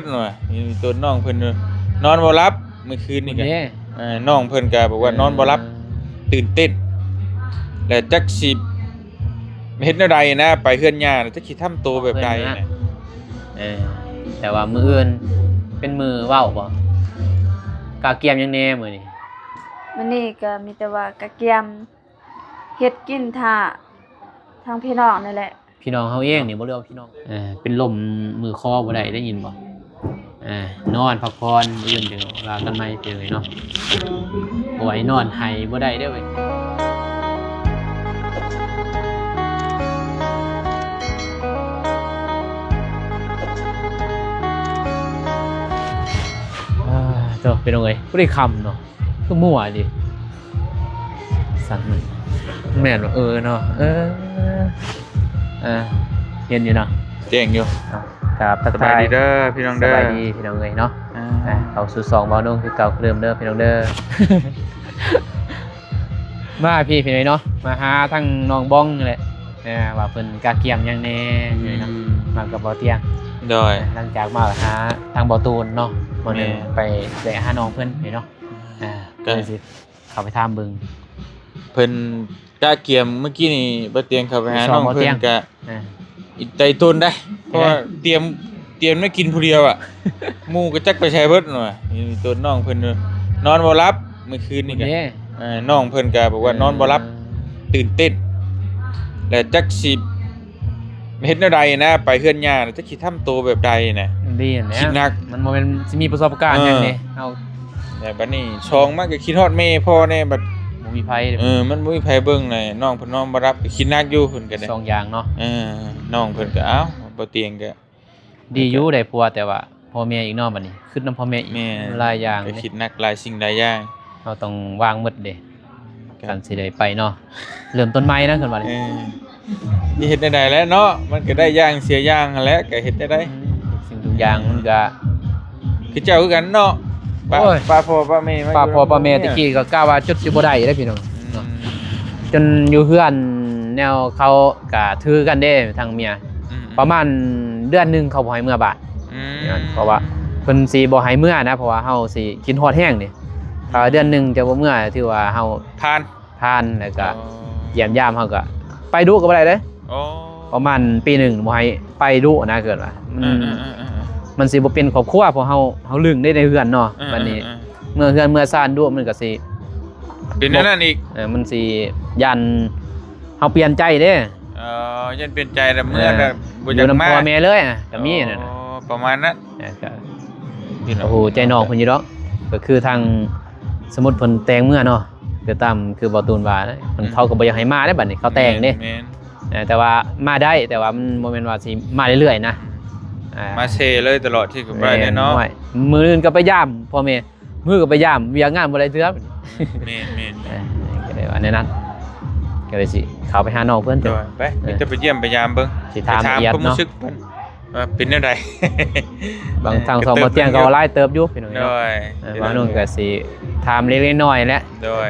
ດວ່າ ມີຕົວນ້ອງເພິ່ນຢູ່ ນອນບໍ່ຫຼັບມື້ຄືນນີ້ກະ ເອີ ນ້ອງເພິ່ນກະບອກວ່ານອນບໍ່ຫຼັບ ເອີ ຕື່ນເຕັ້ນ ແລະຈັກຊິເຮັດແນວໃດນະ ໄປເຮືອນຍ່າ ຈັກຊິທຳໂຕແບບໃດນະ. ເອີ ແຕ່ວ່າມື້ອື່ນເປັນມື້ເວົ້າບໍ່? ກະກຽມຫຍັງແດ່ມື້ນີ້? ມື້ນີ້ກະມີແຕ່ວ່າກະກຽມ ເຮັດກິນຖ້າທາງພີ່ນ້ອງນີ້ແຫຼະ. ພີ່ນ້ອງເຮົາເອງນີ້ບໍ່ ຫຼືວ່າພີ່ນ້ອງ? ເອີ ເປັນລົມມືຄໍບໍ່ໄດ້ ໄດ້ຍິນບໍ່? ເອີ ນອນພັກຜ່ອນ ມື້ອື່ນຈັ່ງວ່າກັນໃໝ່ເດີເນາະ. ບໍ່ໃຫ້ນອນໄຫ້ບໍ່ໄດ້ເດີເວີຍ. ເອີ ໂທ້ ພີ່ນ້ອງເອີຍ ບໍ່ໄດ້ຄ່ຳເນາະ. ຄືມົວເດ ສັ່ນ ແມ່ນບໍ່? ເອີເນາະ ເອີ ເອີ ເຫັນຢູ່ເນາະ ແຈ້ງຢູ່. ເອົາ ກາບທັກທາຍ ສະບາຍດີເດີພີ່ນ້ອງເດີ ສະບາຍດີພີ່ນ້ອງເອີຍເນາະ. ອ່າ ອ່າ ເຂົ້າສູ່ຊ່ອງເວົ້າໜຸ່ງຄືເກົ່າຄືເດີມເດີພີ່ນ້ອງເດີ. ມາພີ່ ພີ່ນ້ອງເນາະ ມາຫາທາງນ້ອງບອງນີ້ແຫຼະ ເອີ ວ່າເພິ່ນກະກຽມຫຍັງແດ່ ອືມ ເນາະ ມາກັບເບົາຕຽງ ໂດຍ ຫຼັງຈາກມາຫາທາງເບົາຕູນເນາະ ມື້ໜຶ່ງ ແມ່ນ ໄປແວະຫານ້ອງເພິ່ນນີ້ເນາະ. ອ່າ ກໍເລີຍຊິເຂົ້າໄປຖາມເບິ່ງ ເພິ່ນກະກຽມ. ມື້ກີ້ນີ້ບໍ່ຕຽງເຂົ້າໄປຫານ້ອງເພິ່ນກະ ອ່າ ອີກໃຈຕົນໄດ໋ ເພາະວ່າຕຽມ ຕຽມໄວ້ກິນຜູ້ດຽວອະ ໝູ່ກໍຈັກໄປໃສເບິດວ່າ. ມີຕົວນ້ອງເພິ່ນຢູ່ ນອນບໍ່ຫຼັບມື້ຄືນນີ້ກະ ເອີ ນ້ອງເພິ່ນກະບອກວ່ານອນບໍ່ຫຼັບ ເອີ ຕື່ນເຕັ້ນ ແລະຈັກຊິ ເຮັດແນວໃດນະ ໄປເຮືອນຍ່າ ຈັກຊິທຳໂຕແບບໃດນະ. ດີຫັ້ນແຫຼະ ຄິດໜັກ ມັນບໍ່ແມ່ນຊິມີປະສົບການຫຍັງເດ້ ເອີ ເຮົາ. ແລ້ວບັດນີ້ສອງມາກໍຄິດຮອດແມ່ພໍ່ແດ່ ບັດບໍ່ມີໃຜ ເອີ ມັນບໍ່ມີໃຜເບິ່ງແຫຼະ ນ້ອງເພິ່ນນອນບໍ່ຫຼັບ ກໍຄິດໜັກຢູ່ເພິ່ນກໍໄດ້ ສອງຢ່າງເນາະ. ເອີ ນ້ອງເພິ່ນກໍ ເອົ້າ ບໍ່ຕຽງກໍ ດີຢູ່ໄດ້ຜົວ ແຕ່ວ່າພໍ່ແມ່ອີກເນາະ ບັດນີ້ຄິດນຳພໍ່ແມ່ອີກ ແມ່ນ ຫຼາຍຢ່າງ ກໍຄິດໜັກຫຼາຍສິ່ງຫຼາຍຢ່າງ ເຮົາຕ້ອງວາງໝົດເດ້ ກໍ ຄັນຊິໄດ້ໄປເນາະ ເລີ່ມຕົ້ນໃໝ່ນະ ເພິ່ນວ່າ. ເອີ ຊິເຮັດແນວໃດແຫຼະເນາະ ມັນກໍໄດ້ຢ່າງເສຍຢ່າງຫັ້ນແຫຼະ ກໍເຮັດແນວໃດ ອືມ ທຸກສິ່ງທຸກຢ່າງມັນກໍ ຄືເຈົ້າຄືກັນເນາະ ປະ ໂອ້ຍ ປະພໍ່ປະແມ່ມາ ປະພໍ່ປະແມ່ ຢູ່ນຳ ແຕ່ກີ້ກໍກະວ່າຈົນຊິບໍ່ໄດ້ເດ້ພີ່ນ້ອງ ອືມ ເນາະ ຈົນຢູ່ເຮືອນແນວເຂົາກະຖືກັນເດ້ທາງເມຍ ອືມ ປະມານເດືອນໜຶ່ງເຂົາບໍ່ໃຫ້ເມືອບ້ານ ອືມ ເພາະວ່າເພິ່ນຊິບໍ່ໃຫ້ເມືອນະ ເພາະວ່າເຮົາຊິຄິດຮອດແຮງເດ້ ຖ້າເດືອນໜຶ່ງຈະບໍ່ເມືອ ຖືວ່າເຮົາຜ່ານ ຜ່ານ ແລ້ວກໍ ອໍ ຢ້ຽມຢາມເຮົາກໍ ໄປດຸກໍບໍ່ໄດ້ເດ້ ອໍ ປະມານປີໜຶ່ງບໍ່ໃຫ້ໄປດຸນະ ເກີດວ່າມັນ ເອີໆໆໆ ມັນຊິບໍ່ເປັນຄອບຄົວ ເພາະເຮົາ ເຮົາລຶ້ງເດ້ໃນເຮືອນເນາະ ເອີໆໆ ບັດນີ້ເມືອເຮືອນເມືອຊານດຸ ມັນກໍຊິ ເປັນແນວນັ້ນອີກ ເອີ ມັນຊິຢ້ານເຮົາປ່ຽນໃຈເດ້ ອໍ ຢ້ານປ່ຽນໃຈແລ້ວເມືອ ເອີ ແລ້ວບໍ່ຢາກມາ ຢູ່ນຳພໍ່ແມ່ເລີຍ ກໍມີນັ້ນ ອໍ ປະມານນັ້ນ ເອີ ກໍ ໂອ້ໂຫ ໃຈນ້ອງເພິ່ນຢູ່ດອກ ກໍຄືທາງ ສົມມຸດເພິ່ນແຕ່ງເມືອເນາະ ຄືຕາມຄືເບົາຕູນວ່າ ເພິ່ນ ອືມ ເຂົາກໍບໍ່ຢາກໃຫ້ມາເດ້ ບັດນີ້ເຂົາແຕ່ງເດ້ ແມ່ນ ເອີ ແຕ່ວ່າມາໄດ້ ແຕ່ວ່າມັນບໍ່ແມ່ນວ່າຊິມາເລື້ອຍໆນະ ອ່າ ມາເຊເລີຍຕະຫຼອດທີ່ກໍໄປເລີຍເນາະ ແມ່ນ ມື້ອື່ນກໍໄປຢາມພໍ່ແມ່ ມື້ກໍໄປຢາມ ວຽກງານບໍ່ໄດ້ເທື່ອ ແມ່ນໆ ເອີ ກໍເລີຍວ່າແນວນັ້ນ ກໍເລີຍຊິເຂົ້າໄປຫານ້ອງເພິ່ນ ໂດຍ ໄປ ເອີ ມີແຕ່ໄປຢ້ຽມໄປຢາມເບິ່ງ ຊິຖາມລະອຽດເນາະ ຄວາມຮູ້ສຶກເພິ່ນ ວ່າເປັນແນວໃດ ບາງ ທາງສອງ ເຕີມ ບໍ່ຕຽງກໍຫຼາຍເຕີບຢູ່ພີ່ນ້ອງເນາະ ໂດຍ ເອີ ວ່າໜຶ່ງກໍຊິຖາມເລັກໆນ້ອຍໆແຫຼະ ໂດຍ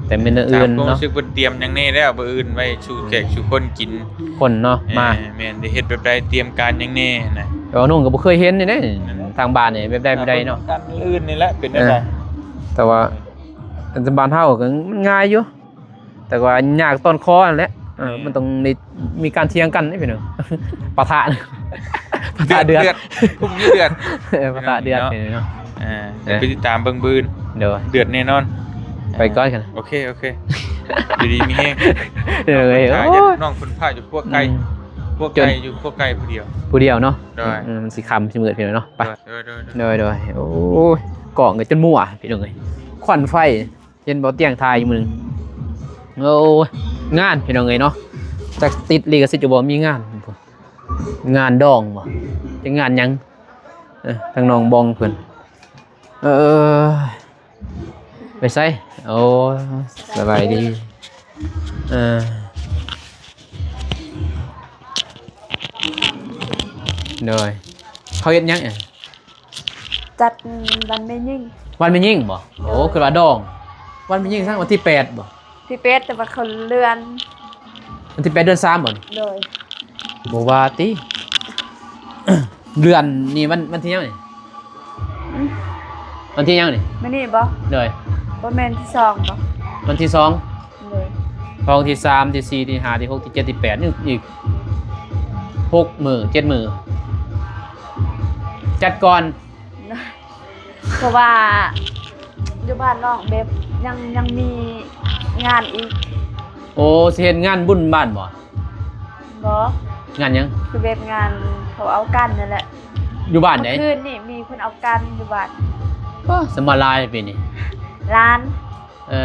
ແຕ່ແມ່ນອື່ນເນາະ ຮູ້ສຶກເພິ່ນຕຽມຫຍັງແນ່ແລ້ວ ມື້ອື່ນໄວ້ສູ່ແຂກສູ່ຄົນກິນ ຄົນເນາະ ເອີ ມາ ແມ່ນ ໄດ້ເຮັດແບບໃດ ຕຽມການຫຍັງແນ່ນະ ແຕ່ວ່າໜຸ່ງກໍບໍ່ເຄີຍເຫັນນີ້ເດ້ ທາງບ້ານນີ້ແບບໃດແບບໃດເນາະ ມື້ອື່ນນີ້ແຫຼະ ເປັນແນວໃດ ເອີ ແຕ່ວ່າອັນບ້ານເຮົາກໍມັນງ່າຍຢູ່ ແຕ່ວ່າຍາກຕອນຄໍນັ້ນແຫຼະ ເອີ ແມ່ນ ມັນຕ້ອງໄດ້ມີການຖຽງກັນເດ້ພີ່ນ້ອງ ປະທະ ປະທະເດືອດ ເດືອດ ເດືອດ ກຸ່ມນີ້ເດືອດ ເອີ ປະທະເດືອດເນາະ ເນາະ ອ່າ ເອີ ໄປຕິດຕາມເບິ່ງມື້ອື່ນ ໂດຍ ເດືອດແນ່ນອນ ໄປກ່ອນກັນ ໂອເຄ ໂອເຄ ຢູ່ດີມີແຮງ ເອີ ໂອ້ຍ ນ້ອງເພິ່ນພາຢູ່ຄົວໄກ່ ອືມ ຄົວໄກ່ ຈົນ ຢູ່ຄົວໄກ່ຜູ້ດຽວ ຜູ້ດຽວເນາະ ໂດຍ ອືມ ມັນຊິຄ່ຳຊິມືດພີ່ນ້ອງເນາະ ໄປ ໂດຍ ໂດຍ ໂດຍ ໂດຍ ໂອ້ຍ ກ້ອງກໍຈົນມົວພີ່ນ້ອງເອີຍ ຄວັນໄຟ ເຫັນບໍ່ຕຽງຖ່າຍຢູ່ມື້ໜຶ່ງ ໂອ້ຍ ງານພີ່ນ້ອງເອີຍເນາະ ຈັກຕິດລິຂະສິດຢູ່ບໍ່ ມີງານ ງານດອງບໍ່ ຈັກງານຫຍັງ ເອີ ທາງນ້ອງບອງເພິ່ນ ເອີ ໄປໃສ ໂອ້ ສະບາຍດີ ເອີ ໂດຍ ເຂົາເຮັດຫຍັງ ຈັດວັນແມ່ຍິງ ວັນແມ່ຍິງບໍ່? ໂອ້ ໂດຍ ຄືວ່າດອງ ວັນແມ່ຍິງຊັ້ນ ວັນທີແປດບໍ່? ທີແປດ ແຕ່ວ່າເຂົາເລື່ອນ ວັນທີແປດ ເດືອນສາມບໍ່? ໂດຍ ບໍ່ວ່າຕິ ເດືອນນີ້ວັນ ວັນທີຫຍັງນີ້? ອືມ ວັນທີຫຍັງນີ້? ມື້ນີ້ບໍ່? ໂດຍ ບໍ່ແມ່ນທີສອງບໍ່? ວັນທີສອງ ໂດຍ ຂອງທີສາມ ທີສີ່ ທີຫ້າ ທີຫົກ ທີເຈັດ ທີແປດ ນີ້ອີກຫົກມື້ ເຈັດມື້ ຈັດກ່ອນ. ເພາະວ່າຢູ່ບ້ານນ້ອງແບບຍັງ ຍັງມີງານອີກ. ໂອ້ ຊິເຮັດງານບຸນບ້ານບໍ່? ບໍ່. ງານຫຍັງ? ຄືແບບງານເຂົາເອົາກັນນັ້ນແຫຼະ. ຢູ່ບ້ານໃດ? ຄືນນີ້ມີເພິ່ນເອົາກັນຢູ່ບ້ານ. ໂອ້ ສະມາຫຼາຍປີນີ້ ຫຼານ. ເອີ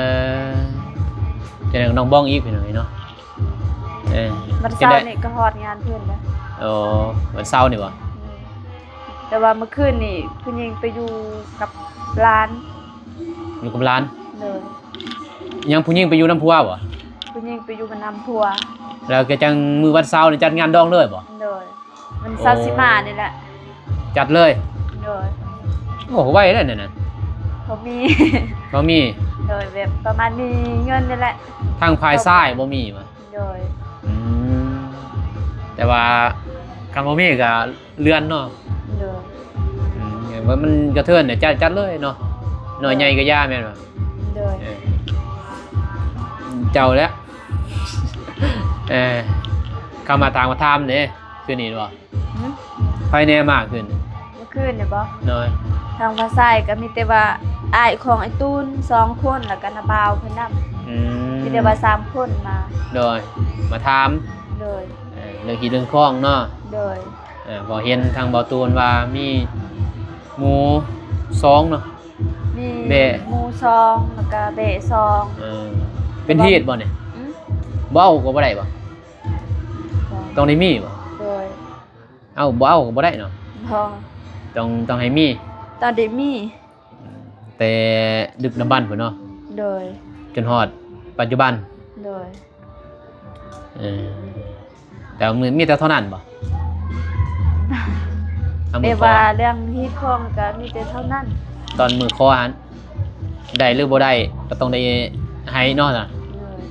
ຈະໄດ້ນ້ອງບ້ອງອີກພີ່ນ້ອງເນາະ. ເອີ ວັນເສົານີ້ກໍຮອດງານເພິ່ນແລ້ວ. ໂອ້ ວັນເສົານີ້ບໍ່? ອືມ ແຕ່ວ່າມື້ຄືນນີ້ຜູ້ຍິງໄປຢູ່ກັບຫຼານ. ຢູ່ກັບຫຼານ? ໂດຍ. ຍັງຜູ້ຍິງໄປຢູ່ນຳຜົວບໍ່? ຜູ້ຍິງໄປຢູ່ນຳຜົວ. ແລ້ວກໍຈັ່ງມື້ວັນເສົານີ້ຈັດງານດອງເລີຍບໍ່? ໂດຍ. ວັນເສົາ ໂອ້ ຊິມານີ້ແຫຼະ ຈັດເລີຍ. ໂດຍ. ໂອ້ ໄວແລ້ວນັ້ນນະ ພໍມີ ພໍມີ. ໂດຍ ແບບປະມານມີເງິນນີ້ແຫຼະ. ທາງຝ່າຍຊາຍບໍ່ມີຫວາ? ໂດຍ. ອືມ ແຕ່ວ່າຄັນບໍ່ມີກໍເລື່ອນເນາະ. ໂດຍ. ອືມ ວ່າມັນກະເທີນ ຈັດ ຈັດເລີຍເນາະ ນ້ອຍໃຫຍ່ກໍຢ່າ ແມ່ນບໍ່? ໂດຍ. ເອີ ເຈົ້າແຫຼະ ເອີ ເຂົ້າມາຖາມ ມາຖາມເດ້ ຄືນນີ້ບໍ່? ຫື? ໃຜແດ່ມາຄືນ? ມື້ຄືນນີ້ບໍ່? ໂດຍ. ທາງຝ່າຍຊາຍກໍມີແຕ່ວ່າອ້າຍຂອງອ້າຍຕູນສອງຄົນ ແລ້ວກໍນ້າບ່າວເພິ່ນນຳ. ອືມ ມີແຕ່ວ່າສາມຄົນມາ. ໂດຍ. ມາຖາມ. ໂດຍ. ເອີ ເລື່ອງຮີດເລື່ອງຄອງເນາະ. ໂດຍ. ເອີ ເພາະເຫັນທາງບ່າວຕູນວ່າມີໝູສອງເນາະ ມີແບະ ໝູສອງ ແລ້ວກໍແບະສອງ. ເອີ ເປັນຮີດບໍ່ນີ້? ອືມ ບໍ່ເອົາກໍບໍ່ໄດ້ບໍ່? ບໍ່. ຕ້ອງໄດ້ມີບໍ່? ໂດຍ. ເອົາ ບໍ່ເອົາກໍບໍ່ໄດ້ເນາະ. ບໍ່. ຕ້ອງ ຕ້ອງໃຫ້ມີ. ຕ້ອງໄດ້ມີ. ແຕ່ດຶກດຳບັນພຸ້ນເນາະ. ໂດຍ. ຈົນຮອດປັດຈຸບັນ. ໂດຍ. ເອີ ແຕ່ວ່າມີ ມີແຕ່ເທົ່ານັ້ນບໍ່? ທາງມື້ຂໍ ແຕ່ວ່າເລື່ອງຮີດຄອງກໍມີແຕ່ເທົ່ານັ້ນ. ຕອນມື້ຂໍຫັ້ນ ໄດ້ຫຼືບໍ່ໄດ້ກໍຕ້ອງໄດ້ໃຫ້ເນາະ. ໂດຍ.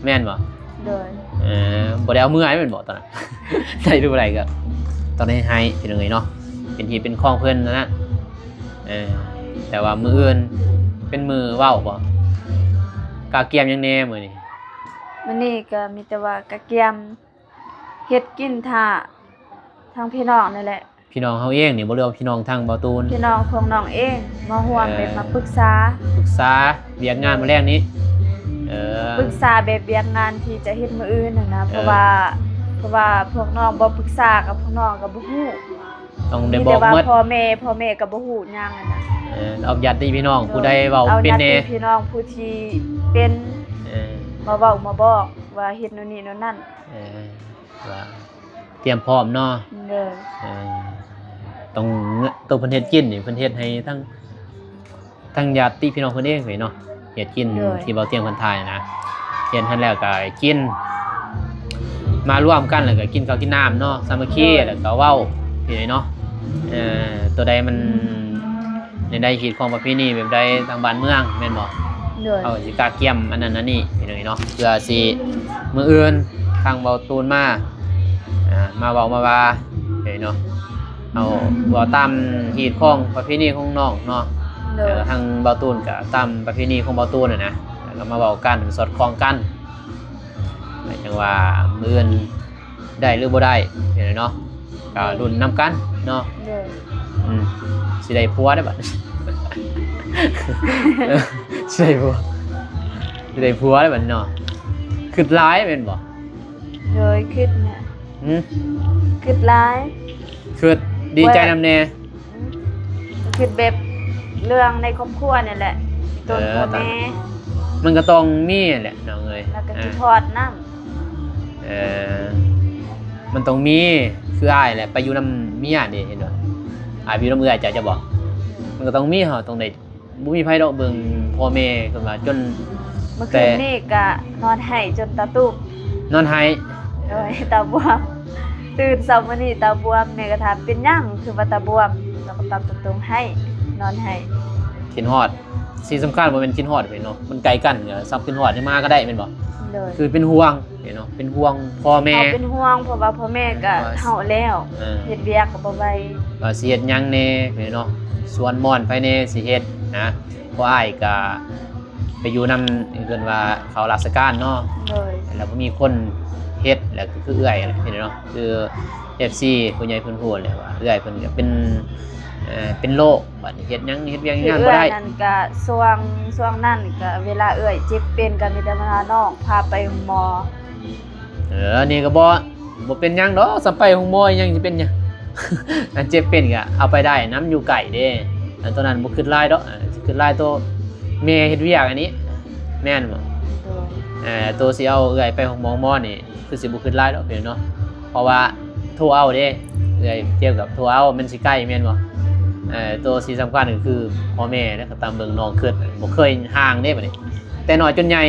ແມ່ນບໍ່? ໂດຍ. ເອີ ບໍ່ໄດ້ເອົາເມືອໃຫ້ແມ່ນບໍ່ຕອນນັ້ນ? ໄດ້ຫຼືບໍ່ໄດ້ກໍຕ້ອງໄດ້ໃຫ້ ພີ່ນ້ອງເອີຍເນາະ. ເປັນຮີດເປັນຄອງເພິ່ນນັ້ນນະ. ເອີ ແຕ່ວ່າມື້ອື່ນເປັນມື້ເວົ້າບໍ່? ກະກຽມຫຍັງແດ່ມື້ນີ້? ມື້ນີ້ກໍມີແຕ່ວ່າກະກຽມເຮັດກິນຖ້າທາງພີ່ນ້ອງນີ້ແຫຼະ. ພີ່ນ້ອງເຮົາເອງນີ້ບໍ່ ຫຼືວ່າພີ່ນ້ອງທາງບ່າວຕູນ? ພີ່ນ້ອງຂອງນ້ອງເອງມາຮ່ວມ ເອີ ແບບມາປຶກສາ ປຶກສາວຽກງານມື້ແລງນີ້. ເອີ ປຶກສາແບບວຽກງານທີ່ຈະເຮັດມື້ອື່ນຫັ້ນນະ. ເອີ ເພາະວ່າ ເພາະວ່າພວກນ້ອງບໍ່ປຶກສາກັບພວກນ້ອງກໍບໍ່ຮູ້. ຕ້ອງໄດ້ບອກໝົດ. ມີແຕ່ວ່າພໍ່ແມ່ ພໍ່ແມ່ກໍບໍ່ຮູ້ຫຍັງຫັ້ນນະ. ເອີ ເອົາຍາດຕິພີ່ນ້ອງ ໂດຍ ຜູ້ໃດເວົ້າເປັນແດ່ ເອົາຍາດຕິພີ່ນ້ອງຜູ້ທີ່ເປັນ ເອີ ມາເວົ້າມາບອກວ່າເຮັດໂນ່ນນີ້ໂນ່ນນັ້ນ. ເອີ ວ່າຕຽມພ້ອມເນາະ. ໂດຍ. ເອີ ຕ້ອງ ໂຕເພິ່ນເຮັດກິນນີ້ ເພິ່ນເຮັດໃຫ້ທັງ ທັງຍາດຕິພີ່ນ້ອງເພິ່ນເອງເລີຍເນາະ ເຮັດກິນ ໂດຍ ທີ່ເບົາຕຽງເພິ່ນຖ່າຍນະ ເຮັດຫັ້ນແລ້ວກໍກິນ ມາລວມກັນແລ້ວກໍກິນເຂົ້າກິນນ້ຳເນາະ ສາມັກຄີ ໂດຍ ແລ້ວກໍເວົ້າ ເຫັນເນາະ. ເອີ ໂຕໃດມັນ ອືມ ໃນ ໃນຮີດຄອງປະເພນີແບບໃດທາງບ້ານເມືອງແມ່ນບໍ່? ໂດຍ. ເຮົາຊິກະກຽມອັນນັ້ນອັນນີ້ ເຫັນເນາະ ເພື່ອຊິມື້ອື່ນທາງເບົາຕູນມາ ອ່າ ມາເວົ້າມາວ່າ ເຫັນເນາະ. ເຮົາເວົ້າຕາມຮີດຄອງປະເພນີຂອງນ້ອງເນາະ. ໂດຍ. ເອີ ທາງເບົາຕູນກະຕາມປະເພນີຂອງເບົາຕູນຫັ້ນນະ ແລ້ວກໍມາເວົ້າກັນສອດຄ່ອງກັນ ແລ້ວຈັ່ງວ່າມື້ອື່ນໄດ້ຫຼືບໍ່ໄດ້ ເຫັນເນາະ ກະລຸ້ນນຳກັນເນາະ. ໂດຍ. ອືມ ຊິໄດ້ຜົວໄດ້ບັດ ຊິໄດ້ຜົວ ຊິໄດ້ຜົວໄດ້ບັດເນາະ. ຄິດຫຼາຍແມ່ນບໍ່? ໂດຍ ຄິດນະ. ຫື? ຄິດຫຼາຍ. ຄິດດີໃຈນຳແດ່. ອືມ ຄິດແບບເລື່ອງໃນຄອບຄົວນີ້ແຫຼະ ໂຕນ ເອີ ພໍ່ແມ່ ມັນກໍຕ້ອງມີແຫຼະນ້ອງເອີຍ ແລ້ວກໍ ອ່າ ຄິດຮອດນຳ. ເອີ ມັນຕ້ອງມີ ຄືອ້າຍແຫຼະ ໄປຢູ່ນຳເມຍເດ້ ເຫັນບໍ່? ອ້າຍໄປຢູ່ນຳເອື້ອຍເຈົ້າ ເຈົ້າບອກ ມັນກໍຕ້ອງມີ ເຮົາຕ້ອງໄດ້ ບໍ່ມີໃຜດອກເບິ່ງພໍ່ແມ່ ເພິ່ນວ່າຈົນ ເມື່ອຄືນນີ້ກະນອນໄຫ້ຈົນຕາຕຸບ. ນອນໄຫ້? ໂດຍ ຕາບວມ. ຕື່ນເຊົ້າມື້ນີ້ຕາບວມ ແມ່ກໍຖາມເປັນຫຍັງຄືວ່າຕາບວມ ລາວກໍຕອບຕົງໆ ໄຫ້ ນອນໄຫ້. ຄິດຮອດ ສິ່ງສຳຄັນບໍ່ແມ່ນຄິດຮອດເນາະ ມັນໄກກັນ ກໍສຳຄິດຮອດ ຍັງມາກໍໄດ້ແມ່ນບໍ່? ໂດຍ. ຄືເປັນຫ່ວງເນາະ ເປັນຫ່ວງພໍ່ແມ່ ເຮົາເປັນຫ່ວງ ເພາະວ່າພໍ່ແມ່ກໍເຖົ້າແລ້ວ ເອີ ເຮັດວຽກກໍບໍ່ໄຫວ. ວ່າຊິເຮັດຫຍັງແດ່ເນາະ ສວນມ່ອນໃຜແດ່ຊິເຮັດນະ ເພາະອ້າຍກະໄປຢູ່ນຳ ເອີ້ນວ່າເຂົ້າລາຊະການເນາະ ໂດຍ ແລ້ວບໍ່ມີຄົນເຮັດ ແລ້ວກໍຄືເອື້ອຍເນາະ ຄືເອັຟຊີຜູ້ໃຫຍ່ເພິ່ນຮູ້ແລ້ວວ່າເອື້ອຍເພິ່ນກໍເປັນ ເອີ ເປັນໂລກ ບັດນີ້ເຮັດຫຍັງເຮັດວຽກເຮັດງານບໍ່ໄດ້ ຄືເອື້ອຍນັ້ນກະຊ່ວງ ຊ່ວງນັ້ນກະເວລາເອື້ອຍເຈັບເປັນກະມີແຕ່ວ່ານ້ອງພາໄປໂຮງໝໍ. ເອີ ອັນນີ້ກໍບໍ່ ບໍ່ເປັນຫຍັງດອກ ສ່ຳໄປໂຮງໝໍອີຫຍັງຊິເປັນຫຍັງ ອັນເຈັບເປັນກໍເອົາໄປໄດ້ນຳ ຢູ່ໃກ້ເດ້ ອັນໂຕນັ້ນບໍ່ຄິດຫຼາຍດອກ ເອີ ຄິດຫຼາຍໂຕແມ່ເຮັດວຽກອັນນີ້ ແມ່ນບໍ່? ໂດຍ ເອີ ໂຕຊິເອົາເອື້ອຍໄປໂຮງໝໍ ໝໍນີ້ ຄືຊິບໍ່ຄິດຫຼາຍດອກພີ່ນ້ອງເນາະ ເພາະວ່າໂທເອົາເດ້ ເອື້ອຍເຈັບກໍໂທເອົາ ມັນຊິໃກ້ແມ່ນບໍ່? ເອີ ໂຕທີ່ສຳຄັນກໍຄືພໍ່ແມ່ແຫຼະ ກໍຕາມເບິ່ງນ້ອງຄິດ ບໍ່ເຄີຍຫ່າງເດ້ບັດນີ້ ແຕ່ນ້ອຍຈົນໃຫຍ່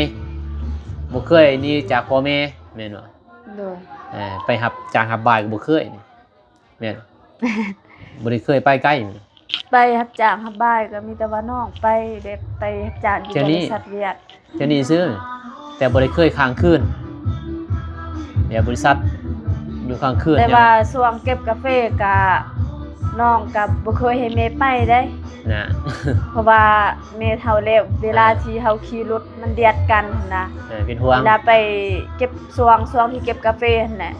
ບໍ່ເຄີຍໜີຈາກພໍ່ແມ່ແມ່ນບໍ່? ໂດຍ ເອີ ໄປຮັບຈ້າງຮັບບາຍກໍບໍ່ເຄີຍ ແມ່ນ ບໍ່ໄດ້ເຄີຍໄປໄກ ໄປຮັບຈ້າງຮັບບາຍກໍມີແຕ່ວ່ານ້ອງໄປແບບໄປຮັບຈ້າງຢູ່ ດຽວນີ້ ບໍລິສັດວຽກ ດຽວນີ້ຊື່ ແຕ່ບໍ່ໄດ້ເຄີຍຄ້າງຄືນ ແບບບໍລິສັດຢູ່ຄ້າງຄືນ ແຕ່ວ່າຊ່ວງເກັບກາເຟກະ ນ້ອງກະບໍ່ເຄີຍໃຫ້ແມ່ໄປເດ້ ນະ ເພາະວ່າແມ່ເຖົ້າແລ້ວ ເວລາ ອ່າ ທີ່ເຮົາຂີ່ລົດມັນດຽດກັນຫັ້ນນະ ເອີ ເປັນຫ່ວງ ເວລາໄປເກັບ ຊ່ວງ ຊ່ວງທີ່ເກັບກາເຟຫັ້ນແຫຼະ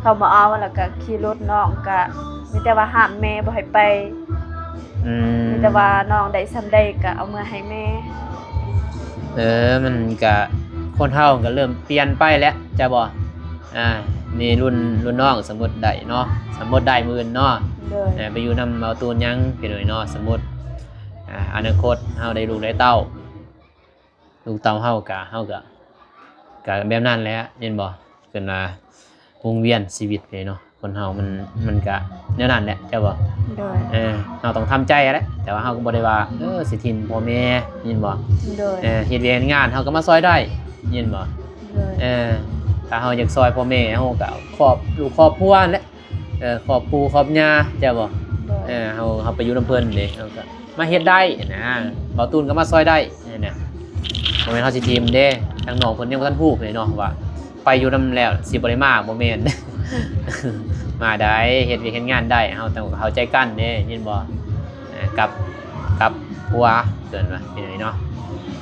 ເຂົາມາເອົາ ແລ້ວກະຂີ່ລົດ ນ້ອງກະມີແຕ່ວ່າຫ້າມແມ່ບໍ່ໃຫ້ໄປ ອືມ ມີແຕ່ວ່ານ້ອງໄດ້ສ່ຳໃດກະເອົາເມືອໃຫ້ແມ່ ເອີ ມັນກະ ຄົນເຮົາມັນກະເລີ່ມປ່ຽນໄປແຫຼະ ເຈົ້າບໍ່? ອ່າ ມີລຸ້ນ ລຸ້ນນ້ອງ ສົມມຸດໄດ້ເນາະ ສົມມຸດໄດ້ມື້ອື່ນເນາະ ໂດຍ ເອີ ໄປຢູ່ນຳເອົາຕູນຫຍັງ ພີ່ນ້ອງເນາະ ສົມມຸດ ອ່າ ອະນາຄົດເຮົາໄດ້ລູກໄດ້ເຕົ້າ ລູກເຕົ້າເຮົາກະ ເຮົາກະ ກະແບບນັ້ນແຫຼະ ແມ່ນບໍ່? ເອີ້ນວ່າວົງວຽນຊີວິດເດ້ເນາະ ຄົນເຮົາມັນ ມັນກະແນວນັ້ນແຫຼະ ເຈົ້າບໍ່? ໂດຍ ເອີ ເຮົາຕ້ອງທຳໃຈຫັ້ນແຫຼະ ແຕ່ວ່າເຮົາກໍບໍ່ໄດ້ວ່າ ເອີ ຊິຖິ້ມພໍ່ແມ່ ແມ່ນບໍ່? ໂດຍ ເອີ ເຮັດວຽກເຮັດງານເຮົາກໍມາຊ່ອຍໄດ້ ແມ່ນບໍ່? ໂດຍ ເອີ ຖ້າເຮົາຢາກຊ່ອຍພໍ່ແມ່ ເຮົາກໍຄອບລູກຄອບຄົວຫັ້ນແຫຼະ ເອີ ຄອບປູ່ຄອບຍ່າ ເຈົ້າບໍ່? ໂດຍ ເອີ ເຮົາ ເຮົາໄປຢູ່ນຳເພິ່ນເດ້ ເຮົາກໍມາເຮັດໄດ້ນະ ບ່າວຕູນກໍມາຊ່ອຍໄດ້ນະ ບໍ່ແມ່ນເຮົາຊິຖິ້ມເດ້ ທາງນ້ອງເພິ່ນຍັງບໍ່ທັນຮູ້ເດ້ເນາະ ວ່າໄປຢູ່ນຳແລ້ວຊິບໍ່ໄດ້ມາ ບໍ່ແມ່ນ ມາໄດ້ ເຮັດວຽກເຮັດງານໄດ້ ເຮົາຕ້ອງເຂົ້າໃຈກັນເດ້ ຍິນບໍ່? ເອີ ກັບ ກັບຜົວ ເອີ້ນວ່າຈັ່ງໃດເນາະ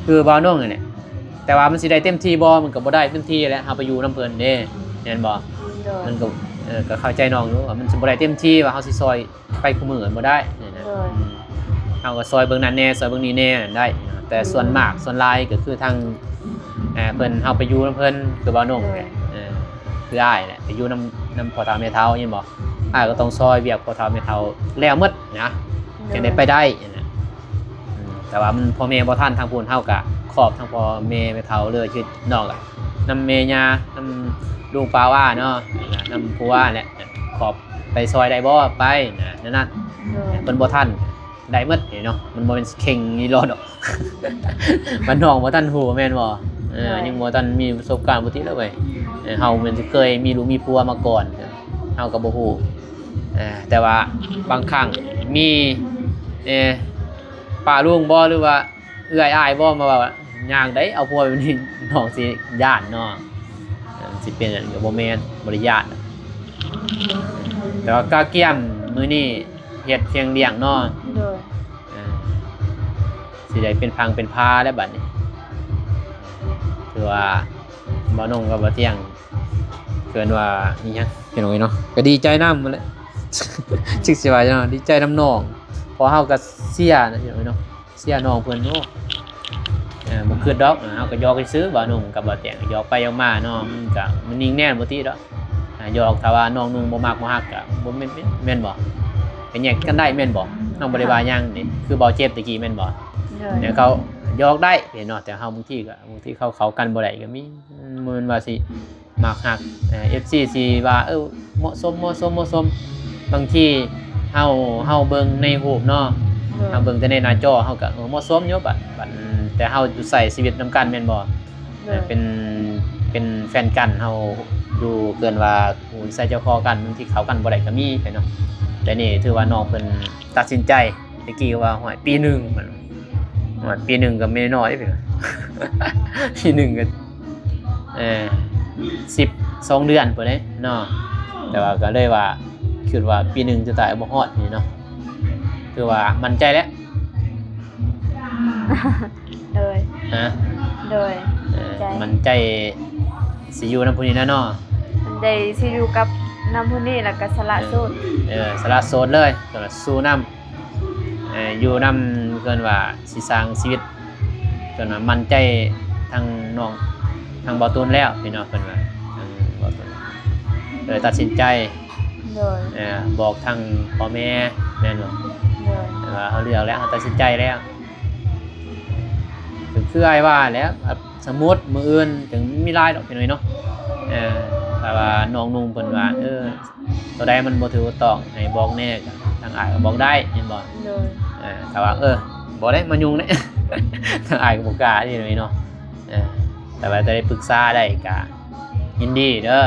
ຄືບ່າວນົງນີ້ແຫຼະ ແຕ່ວ່າມັນຊິໄດ້ເຕັມທີ່ບໍ່? ມັນກໍບໍ່ໄດ້ເຕັມທີ່ແຫຼະ ເຮົາໄປຢູ່ນຳເພິ່ນເດ້ ແມ່ນບໍ່? ໂດຍ ມັນກໍ ເອີ ກໍເຂົ້າໃຈນ້ອງຢູ່ວ່າມັນຊິບໍ່ໄດ້ເຕັມທີ່ ວ່າເຮົາຊິຊ່ອຍໄປຄູ່ມື້ບໍ່ໄດ້ນີ້ນະ ໂດຍ ອືມ ເຮົາກໍຊ່ອຍເບິ່ງນັ້ນແດ່ ຊ່ອຍເບິ່ງນີ້ແດ່ນັ້ນໄດ້ ແຕ່ສ່ວນມາກ ໂດຍ ສ່ວນຫຼາຍກໍຄືທາງ ເອີ ເພິ່ນ ເຮົາໄປຢູ່ນຳເພິ່ນ ຄືບ່າວນົງ ໂດຍ ເອີ ຄືອ້າຍແຫຼະ ໄປຢູ່ນຳ ນຳພໍ່ເຖົ້າແມ່ເຖົ້າ ຍິນບໍ່? ອ້າຍກໍຕ້ອງຊ່ອຍວຽກພໍ່ເຖົ້າແມ່ເຖົ້າແລ້ວໝົດນະ ໂດຍ ຈັ່ງໄດ້ໄປໄດ້ນະ ອືມ ແຕ່ວ່າມັນພໍ່ແມ່ບໍ່ທັນ ທາງພຸ້ນເຮົາກະຄອບທັງພໍ່ແມ່ແມ່ເຖົ້າເລີຍ ຄືນ້ອງກະນຳແມ່ຍ່າ ນຳລຸງປ້າອາເນາະ ນຳຜົວແຫຼະ ຄອບໄປຊ່ອຍໄດ້ບໍ່? ໄປນະ ແນວນັ້ນ ໂດຍ ເພິ່ນບໍ່ທັນ ໄດ້ໝົດເນາະ ມັນບໍ່ແມ່ນເຄັ່ງອີ່ຫຼໍດອກ ບ້ານນອກບໍ່ທັນຮູ້ແມ່ນບໍ່? ເອີ ໂດຍ ຍັງບໍ່ທັນມີປະສົບການ ບໍ່ຕິແລ້ວເວີຍ ເອີ ເຮົາແມ່ນຊິເຄີຍມີລູກມີຜົວມາກ່ອນ ເຮົາກໍບໍ່ຮູ້ ເອີ ແຕ່ວ່າບາງຄັ້ງມີ ເອີ ປ້າລຸງບໍ່ ຫຼືວ່າເອື້ອຍອ້າຍບໍ່ ມາເວົ້າວ່າ ຍ່າງໄດ້ເອົາຜົວແບບນີ້ ນ້ອງຊິຢ້ານເນາະ ເອີ ຊິເປັນຫຍັງກໍບໍ່ແມ່ນ ບໍ່ໄດ້ຢ້ານ ແຕ່ວ່າກະກຽມມື້ນີ້ ເຮັດພຽງລ້ຽງເນາະ ໂດຍ ເອີ ຊິໄດ້ເປັນພັງເປັນພາແລ້ວບັດນີ້ ຄືວ່າບ່າວນົງກັບບ່າວຕຽງ ເອີ້ນວ່າອີຫຍັງ ພີ່ນ້ອງເອີຍເນາະ ກໍດີໃຈນຳຫັ້ນແຫຼະ ຈັກຊິວ່າຈັ່ງໃດເນາະ ດີໃຈນຳນ້ອງ ເພາະເຮົາກໍເຊຍນະ ພີ່ນ້ອງເອີຍເນາະ ເຊຍນ້ອງເພິ່ນ ໂອ້ ເອີ ບໍ່ຄິດດອກ ເຮົາກໍຫຍອກຊື່ໆ ບ່າວນົງກັບບ່າວຕຽງ ຫຍອກໄປຫຍອກມາເນາະ ມັນກໍ ມັນຍິງແນ່ບໍ່ຕິດອກ ອ່າ ຫຍອກ ຖ້າວ່ານ້ອງນຸ່ງບໍ່ມັກບໍ່ຮັກກໍບໍ່ແມ່ນ ແມ່ນບໍ່? ກໍແຍກກັນໄດ້ແມ່ນບໍ່? ນ້ອງບໍ່ໄດ້ວ່າຫຍັງເດ້ ຄືເວົ້າເຈັບຕະກີ້ແມ່ນບໍ່? ໂດຍ ແລ້ວເຂົາຫຍອກໄດ້ເນາະ ແຕ່ເຮົາບາງທີກໍ ບາງທີເຂົາເຂົ້າກັນບໍ່ໄດ້ກໍມີ ບໍ່ແມ່ນວ່າຊິມັກຮັກ ເອີ ເອັຟຊີຊິວ່າ ເອີ ເໝາະສົມ ເໝາະສົມ ເໝາະສົມ ບາງທີເຮົາ ເຮົາເບິ່ງໃນຮູບເນາະ ໂດຍ ເຮົາເບິ່ງແຕ່ໃນໜ້າຈໍ ເຮົາກໍ ເອີ ເໝາະສົມຢູ່ ບັດ ບັດ ແຕ່ເຮົາຢູ່ໃຊ້ຊີວິດນຳກັນແມ່ນບໍ່? ໂດຍ ເປັນ ເປັນແຟນກັນ ເຮົາຢູ່ເກີນວ່າຮູ້ນິໄສເຈົ້າຂອງກັນ ບາງທີເຂົ້າກັນບໍ່ໄດ້ກໍມີເນາະ ແຕ່ນີ້ຖືວ່ານ້ອງເພິ່ນຕັດສິນໃຈ ແຕ່ກີ້ວ່າ ໂອ້ຍ ປີໜຶ່ງ ໂອ້ຍ ປີໜຶ່ງກໍບໍ່ນ້ອຍເດ້ ປີໜຶ່ງກໍ ເອີ ສິບສອງເດືອນພຸ້ນເດ້ເນາະ ແຕ່ວ່າກໍເລີຍວ່າ ຄິດວ່າປີໜຶ່ງສຸດທ້າຍບໍ່ຮອດນີ້ເນາະ ຄືວ່າໝັ້ນໃຈແລ້ວ. ໂດຍ ຮະ? ໂດຍ ເອີ ໝັ້ນໃຈ ໝັ້ນໃຈຊິຢູ່ນຳຜູ້ນີ້ແຫຼະເນາະ. ໝັ້ນໃຈຊິຢູ່ກັບ ນຳຜູ້ນີ້ ແລ້ວກໍສະຫຼະໂສດ. ເອີ ສະຫຼະໂສດເລີຍ ສະຫຼະໂສດນຳ. ເອີ ຢູ່ນຳ ເພິ່ນວ່າຊິສ້າງຊີວິດ ເພິ່ນວ່າໝັ້ນໃຈທາງນ້ອງ ທາງເບົາຕູນແລ້ວ ພີ່ນ້ອງ ເພິ່ນວ່າ ທາງເບົາຕູນເລີຍຕັດສິນໃຈ ໂດຍ ເອີ ບອກທາງພໍ່ແມ່ ແມ່ນບໍ່? ໂດຍ ວ່າເຮົາເລືອກແລ້ວ ເຮົາຕັດສິນໃຈແລ້ວ ກໍຄືອ້າຍວ່າແຫຼະ ສົມມຸດມື້ອື່ນກໍມີຫຼາຍດອກ ພີ່ນ້ອງເນາະ. ເອີ ຖ້າວ່ານ້ອງນຸ່ງເພິ່ນວ່າ ເອີ ຕົວໃດມັນບໍ່ຖືກຕ້ອງໃຫ້ບອກແດ່ ກໍທາງອ້າຍກໍບອກໄດ້ ແມ່ນບໍ່? ໂດຍ ເອີ ຖ້າວ່າ ເອີ ບໍ່ໄດ້ມາຫຍຸ້ງເດ້ ທາງອ້າຍກໍບໍ່ກ້າ ພີ່ນ້ອງເນາະ. ເອີ ແຕ່ວ່າຈະໄດ້ປຶກສາໄດ້ກໍຍິນດີເດີ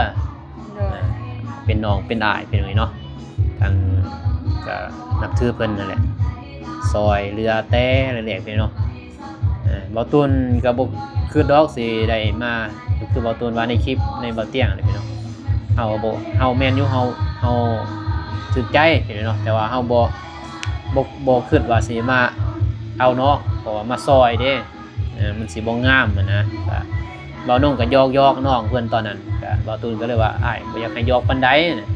ໂດຍ ເປັນນ້ອງເປັນອ້າຍ ພີ່ນ້ອງເນາະ. ທາງກໍນັບຖືເພິ່ນນັ້ນແຫຼະ ຊ່ອຍເຫຼືອແຕ່ເລັກໆ ນ້ອຍໆ ເອີ ເບົາຕູນກໍບໍ່ຄິດດອກຊິໄດ້ມາ ຄືເບົາຕູນວ່າໃນຄລິບໃນເບົາຕຽງນີ້ພີ່ນ້ອງ ເຮົາບໍ່ ເຮົາແມ່ນຢູ່ ເຮົາ ເຮົາຖືກໃຈພີ່ນ້ອງເນາະ ແຕ່ວ່າເຮົາບໍ່ ບໍ່ ບໍ່ຄິດວ່າຊິມາເອົານ້ອງ ເພາະວ່າມາຊ່ອຍເດ້ ເອີ ມັນຊິບໍ່ງາມຫັ້ນນະ. ກໍເບົານົງກໍຢອກໆນ້ອງເພິ່ນຕອນນັ້ນ ກໍເບົາຕູນກໍເລີຍວ່າ ອ້າຍບໍ່ຢາກໃຫ້ຢອກປານໃດນະ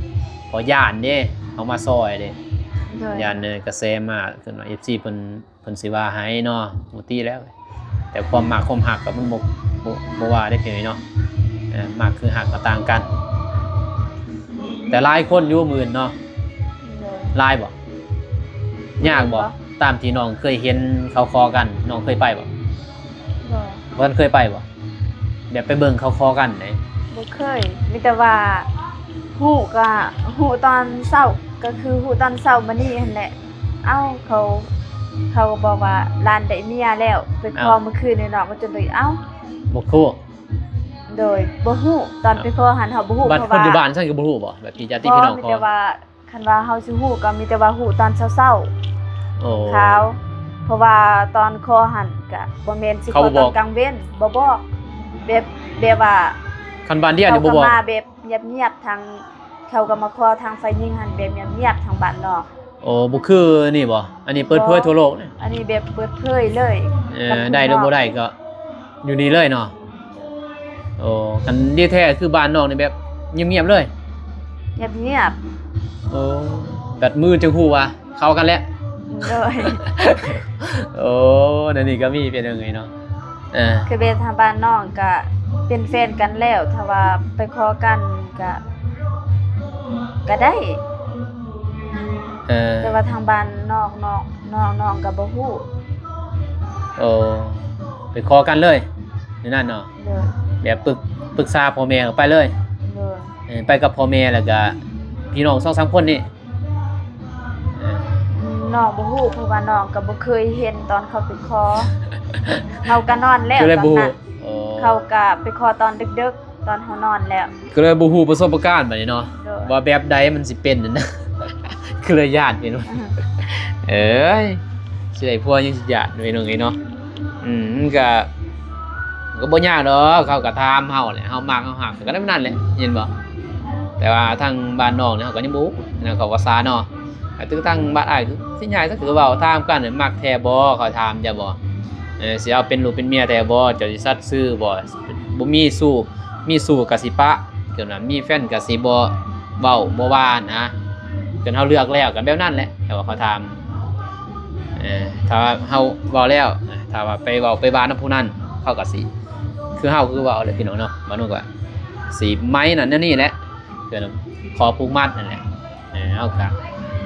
ເພາະຢ້ານເດ້ ເຮົາມາຊ່ອຍເດ້ ໂດຍ ຢ້ານ ເອີ ກະແສມາ ເພິ່ນວ່າ ເອັຟຊີ ເພິ່ນ ເພິ່ນຊິວ່າໃຫ້ເນາະ ບໍ່ຕິແລ້ວ ແຕ່ຄວາມມັກຄວາມຮັກກໍມັນບໍ່ ບໍ່ ບໍ່ວ່າໄດ້ ພີ່ນ້ອງເນາະ. ເອີ ມັກຄືຮັກກໍຕ່າງກັນ ແຕ່ຫຼາຍຄົນຢູ່ມື້ອື່ນເນາະ ໂດຍ ຫຼາຍບໍ່? ຍາກບໍ່? ບໍ່ ຕາມທີ່ນ້ອງເຄີຍເຫັນເຂົາຂໍກັນ ນ້ອງເຄີຍໄປບໍ່? ບໍ່ ບໍ່ທັນເຄີຍໄປບໍ່? ແບບໄປເບິ່ງເຂົາຂໍກັນເດ້? ບໍ່ເຄີຍ ມີແຕ່ວ່າຮູ້ກໍຮູ້ຕອນເຊົ້າ ກໍຄືຮູ້ຕອນເຊົ້າມື້ນີ້ຫັ້ນແຫຼະ. ເອົ້າ ເຂົາ ເຂົາກໍບອກວ່າຫຼານໄດ້ເມຍແລ້ວ ໄປຂໍ ເອົ້າ ມື້ຄືນນີ້ເນາະ ກໍຈົນໄດ້ ເອົ້າ ບໍ່ຮູ້ ໂດຍ ບໍ່ຮູ້ ຕອນໄປຂໍຫັ້ນເຮົາບໍ່ຮູ້ ບັດ ເພາະວ່າ ຄົນຢູ່ບ້ານຊັ້ນກໍບໍ່ຮູ້ບໍ່? ແບບທີ່ຍາດຕິພີ່ນ້ອງ ບໍ່ ມີແຕ່ວ່າ ຄັນວ່າເຮົາຊິຮູ້ກໍມີແຕ່ວ່າຮູ້ຕອນເຊົ້າໆ ໂອ້ ຂາວ ເພາະວ່າຕອນຂໍຫັ້ນກະບໍ່ແມ່ນຊິຂໍຕອນກາງເວັນ ບໍ່ບອກ ແບບ ແບບວ່າ ຄັນບ້ານດຽວນີ້ບໍ່ບອກ ເຂົາກໍມາແບບງຽບໆ ທາງ ເຂົາກໍມາຂໍທາງຝ່າຍຍິງຫັ້ນແບບງຽບໆ ທາງບ້ານນອກ. ໂອ້ ບໍ່ຄືນີ້ບໍ່? ອັນນີ້ເປີດເຜີຍທົ່ວໂລກ ອັນນີ້ແບບເປີດເຜີຍເລີຍ ເອີ ໄດ້ຫຼືບໍ່ໄດ້ກໍຢູ່ນີ້ເລີຍເນາະ. ໂອ້ ຄັນດີແທ້ຄືບ້ານນ້ອງນີ້ແບບງຽບໆເລີຍ ງຽບໆ. ໂອ້ ແບບມື້ຈຶ່ງຮູ້ວ່າເຂົ້າກັນແລ້ວ ໂດຍ. ໂອ້ ແນວນີ້ກໍມີ ເປັນຫຍັງເອີຍເນາະ. ເອີ ຄືແບບທາງບ້ານນ້ອງກະເປັນແຟນກັນແລ້ວ ຖ້າວ່າໄປຂໍກັນກະ ກະໄດ້ ເອີ ແຕ່ວ່າທາງບ້ານນອກ ນ້ອງ ນ້ອງ ນ້ອງກະບໍ່ຮູ້. ໂອ້ ໄປຂໍກັນເລີຍ ແນວນັ້ນເນາະ. ໂດຍ ແບບປຶກ ປຶກສາພໍ່ແມ່ກໍໄປເລີຍ. ໂດຍ ເອີ ໄປກັບພໍ່ແມ່ ແລ້ວກະພີ່ນ້ອງສອງສາມຄົນນີ້. ເອີ ນ້ອງບໍ່ຮູ້ ເພາະວ່ານ້ອງກໍບໍ່ເຄີຍເຫັນຕອນເຂົາໄປຂໍ ເຮົາກໍນອນແລ້ວຕອນນັ້ນ. ໂອ້ ເຂົາກໍໄປຂໍຕອນດຶກໆ ຕອນເຮົານອນແລ້ວ ກໍເລີຍບໍ່ຮູ້ປະສົບປະການບາດນີ້ເນາະ. ໂດຍ ວ່າແບບໃດມັນຊິເປັນນັ້ນນະ ກໍເລີຍຢ້ານພີ່ນ້ອງ. ເອີຍ ຊິໄດ້ຜົວຍັງຊິຢ້ານ ພີ່ນ້ອງເອີຍເນາະ. ອືມ ມັນກະ ກໍບໍ່ຍາກດອກ ເຂົາກໍຖາມເຮົາແຫຼະ ເຮົາມັກເຮົາຮັກ ກໍໄດ້ແນວນັ້ນແຫຼະ ເຫັນບໍ່? ແຕ່ວ່າທາງບ້ານນ້ອງນີ້ເຮົາກໍຍັງບໍ່ຮູ້ນະ ເຂົາວ່າຊາເນາະ. ແຕ່ທາງບ້ານອ້າຍຄືຊິຍາກ ກໍຄືເວົ້າຖາມກັນ ມັກແທ້ບໍ່ ເຂົາຖາມເຈົ້າບໍ່? ເອີ ຊິເອົາເປັນລູກເປັນເມຍແທ້ບໍ່? ເຈົ້າຊິສັດຊື່ບໍ່? ບໍ່ມີຊູ້ ມີຊູ້ກໍຊິປະ ຄືວ່າມີແຟນກໍຊິບໍ່ເວົ້າບໍ່ວ່ານະ ຈົນເຮົາເລືອກແລ້ວກໍແບບນັ້ນແຫຼະ ແຕ່ວ່າເຂົາຖາມ. ເອີ ຖ້າວ່າເຮົາເວົ້າແລ້ວ ຖ້າວ່າໄປເວົ້າໄປວ່ານຳຜູ້ນັ້ນ ເຂົາກໍຊິ ຄືເຮົາຄືເວົ້າແຫຼະພີ່ນ້ອງເນາະ ມະນຸດກໍຊິໄໝນັ້ນແນວນີ້ແຫຼະ ຄືຂໍ້ຜູກມັດນັ້ນແຫຼະ. ເອີ ເຮົາກໍ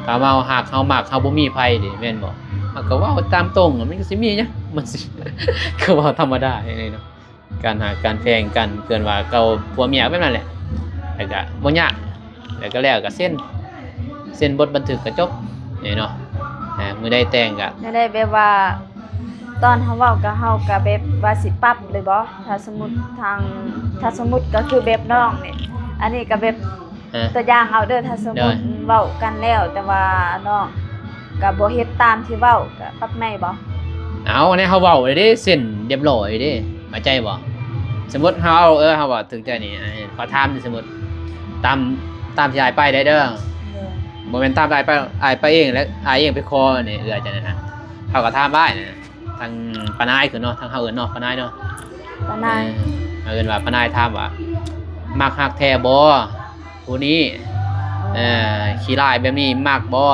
ຖ້າເຮົາຮັກເຮົາມັກ ເຮົາບໍ່ມີໃຜເດ ແມ່ນບໍ່? ເຮົາກໍເວົ້າຕາມຕົງ ມັນກໍຊິມີຫຍັງ ມັນຊິ ກໍເວົ້າທຳມະດາເດເນາະ. ການຮັກການແພງກັນ ເອີ້ນວ່າເກົ່າຜົວເມຍແບບນັ້ນແຫຼະ ແລ້ວກະບໍ່ຍາກ ແລ້ວກະ ແລ້ວກະເຊັນ ເຊັນບົດບັນທຶກກະຈົບນີ້ເນາະ. ເອີ ມື້ໃດແຕ່ງກະ ແນວໃດ ແບບວ່າຕອນເຮົາເວົ້າກະ ເຮົາກະແບບວ່າຊິປັບເລີຍບໍ່? ຖ້າສົມມຸດທາງ ຖ້າສົມມຸດກະຄືແບບນ້ອງນີ້ ອັນນີ້ກະແບບ ເອີ ຕົວຢ່າງເອົາເດີ ຖ້າສົມມຸດ ໂດຍ ເວົ້າກັນແລ້ວ ແຕ່ວ່ານ້ອງກະບໍ່ເຮັດຕາມທີ່ເວົ້າ ກະປັບໃໝ່ບໍ່? ເອົາ ອັນນີ້ເຮົາເວົ້າເດ້ ເຊັນຮຽບຮ້ອຍເດ້ ເຂົ້າໃຈບໍ່? ສົມມຸດເຮົາ ເອີ ເຮົາວ່າຖືກໃຈນີ້ ເຮົາຖາມ ສົມມຸດ ຕາມ ຕາມທີ່ອ້າຍໄປໄດ້ເດີ ໂດຍ ບໍ່ແມ່ນຖາມອ້າຍໄປ ອ້າຍໄປເອງ ແລະອ້າຍເອງໄປຂໍນີ້ ເອື້ອຍຈັ່ງນັ້ນນະ. ເຮົາກໍຖາມອ້າຍນະ ທາງປ້ານາຍຄືເນາະ ທາງເຮົາເອີ້ນເນາະ ປ້ານາຍເນາະ. ປ້ານາຍ ເອີ ເຮົາເອີ້ນວ່າປ້ານາຍ ຖາມວ່າ ມັກຮັກແທ້ບໍ່ຜູ້ນີ້? ເອີ ເອີ ຂີ້ຮ້າຍແບບນີ້ມັກບໍ່?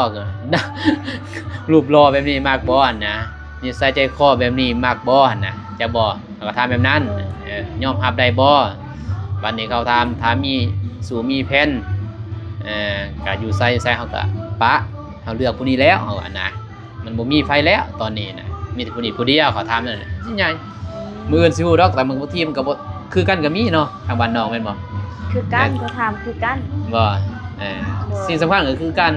ຮູບຫຼໍ່ແບບນີ້ມັກບໍ່ຫັ້ນນະ? ນິໄສໃຈຄໍແບບນີ້ມັກບໍ່ຫັ້ນນະ? ຈັກບໍ່? ເຮົາກໍຖາມແບບນັ້ນ ເອີ ຍອມຮັບໄດ້ບໍ່? ບັດນີ້ເຂົາຖາມ ຖ້າມີ ສູ້ມີແຜນ ເອີ ກະຢູ່ໃສໃສ ເຮົາກະປະ ເຮົາເລືອກຜູ້ນີ້ແລ້ວ ເຮົາວ່ານະ. ມັນບໍ່ມີໃຜແລ້ວຕອນນີ້ນະ ມີແຕ່ຜູ້ນີ້ຜູ້ດຽວ ເຂົາຖາມນັ້ນນະ ຊິໃຫຍ່ ມື້ອື່ນຊິຮູ້ດອກ. ແຕ່ບາງທີມັນກໍບໍ່ຄືກັນກໍມີເນາະ ທາງບ້ານນ້ອງແມ່ນບໍ່? ຄືກັນ ແມ່ນ ກໍຖາມຄືກັນບໍ່? ເອີ ໂດຍ ສິ່ງສຳຄັນກໍຄືການ